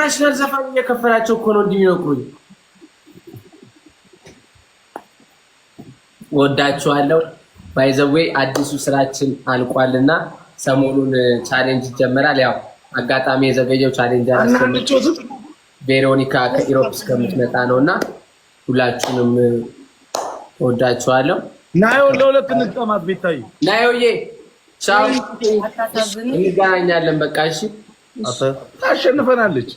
International ዘፋኝ እየከፈላቸው እኮ ነው እንዲህ የሚነግሩኝ። ወዳችኋለሁ። By the way አዲሱ ስራችን አልቋልና ሰሞኑን challenge ይጀመራል። ያው አጋጣሚ የዘገየው challenge ቬሮኒካ ከ Europe እስከምትመጣ ነው እና ሁላችሁንም ወዳችኋለሁ። ናዮ ለሁለት እንጠማት ቤታዬ። ናዮዬ ቻው፣ እንገናኛለን። በቃ እሺ፣ ታሸንፈናለች።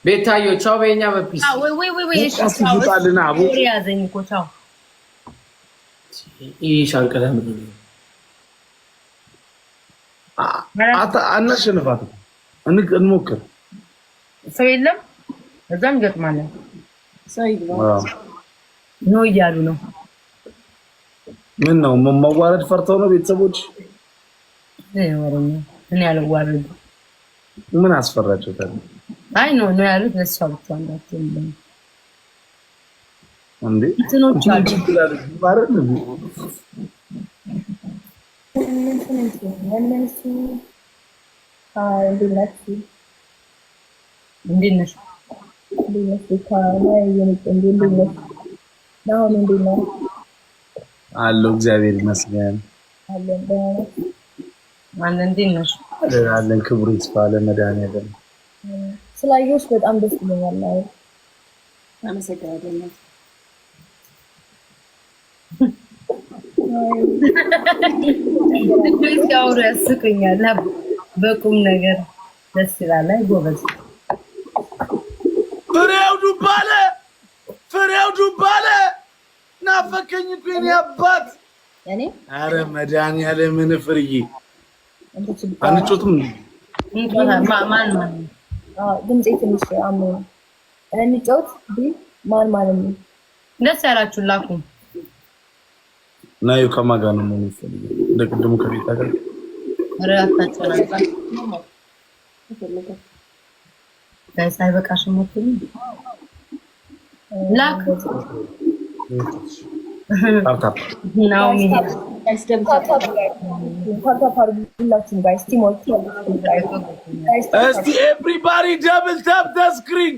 ቤታዮ ቻው በኛ በ peace። ያዘኝ እኮ ቻው። ይህ ሻንቅላ ምንድን ነው? አናሸንፋትም። እንሞክር። ሰው የለም እዛም እንገጥማለን። No እያሉ ነው። ምን ነው መዋረድ ፈርተው ነው ቤተሰቦች? እኔ አልዋረድም። ምን አስፈራቸው ታዲያ? አይ no no ያሉት ለእሷ ብቻ እንዳትል እንዴ እንትኖች አሉ። እንዴት ነሽ? አለሁ እግዚአብሔር ይመስገን። እንዴት ነሽ? አለን። ክብሩ ይስፋ ለመድኃኒዓለም። ስላየሁሽ በጣም ደስ ብሎኛል። አመሰግናለሁ። ሲያወሩ ያስቁኛል። በቁም ነገር ደስ ይላል። አይ ጎበዝ። ፍሬው ዱባለ፣ ፍሬው ዱባለ ናፈከኝ እኮ የእኔ አባት። ኧረ መድኃኒዓለምን ፍርዬ አንጮትም። ማን ማን ድምፄ ትንሽ አሞ እንጫወት። ማን ማን ነው ደስ ያላችሁ ላኩ። ናዩ ከማን ጋር ነው መሆን የሚፈልገው? እንደ ቅድሙ ከቤታ ጋር። ኧረ አታጨናንቃት። Guys አይበቃሽም? ላክ። Tap tap። ናኦሚ። ሁላችሁም guys teamwork። እስቲ everybody double tap the screen።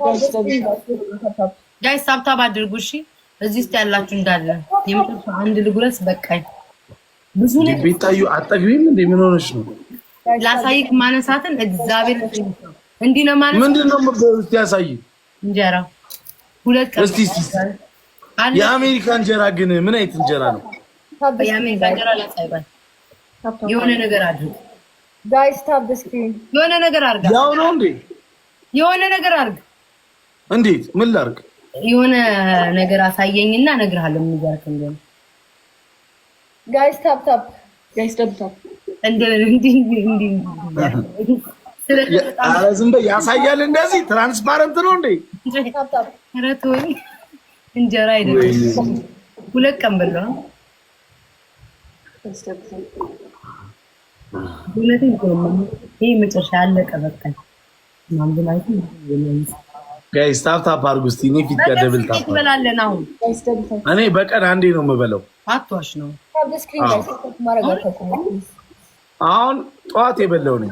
Guys tap tap አድርጉ እሺ። እዚህ ውስጥ ያላችሁ እንዳለ የመጨረሻ አንድ ልጉረስ በቃኝ። ብዙ ነገር ቤታዩ አጠግቢም እንዴ? ምን ሆነሽ ነው? ላሳይክ ማነሳትን እግዚአብሔር እንዲህ ነው ማለት ምንድን ነው የምትበይው? እስቲ ያሳይ። እንጀራ 2 ቀን። እስቲ እስቲ የአሜሪካ እንጀራ ግን ምን አይነት እንጀራ ነው? የአሜሪካ እንጀራ ላሳይ። የሆነ ነገር አድርግ። Guys, tap the screen። የሆነ ነገር አድርግ። ያው ነው እንዴ? የሆነ ነገር አድርግ። እንዴት? ምን ላድርግ? የሆነ ነገር አሳየኝና እነግርሃለሁ ምን እያደረክ እንደሆነ። Guys, tap tap። Guys, double tap። እንደ እንዲህ እንዲህ ኧረ ዝም በይ። ያሳያል። እንደዚህ transparent ነው እንዴ? Tap tap። ኧረ ተወኝ። እንጀራ አይደለም 2 ቀን በላሁ። Guys, double tap። እውነቴን እኮ ነው። ይሄ መጨረሻ አለቀ በቃ። Guys, tap tap አድርጉ እስቲ። እኔ ፊት ጋር double tap። ትበላለን አሁን። Guys, double tap። እኔ በቀን አንዴ ነው የምበለው። አትዋሽ ነው። Tap the screen guys። ማድረግ አታቁሙ። አሁን ጠዋት የበላው ነኝ።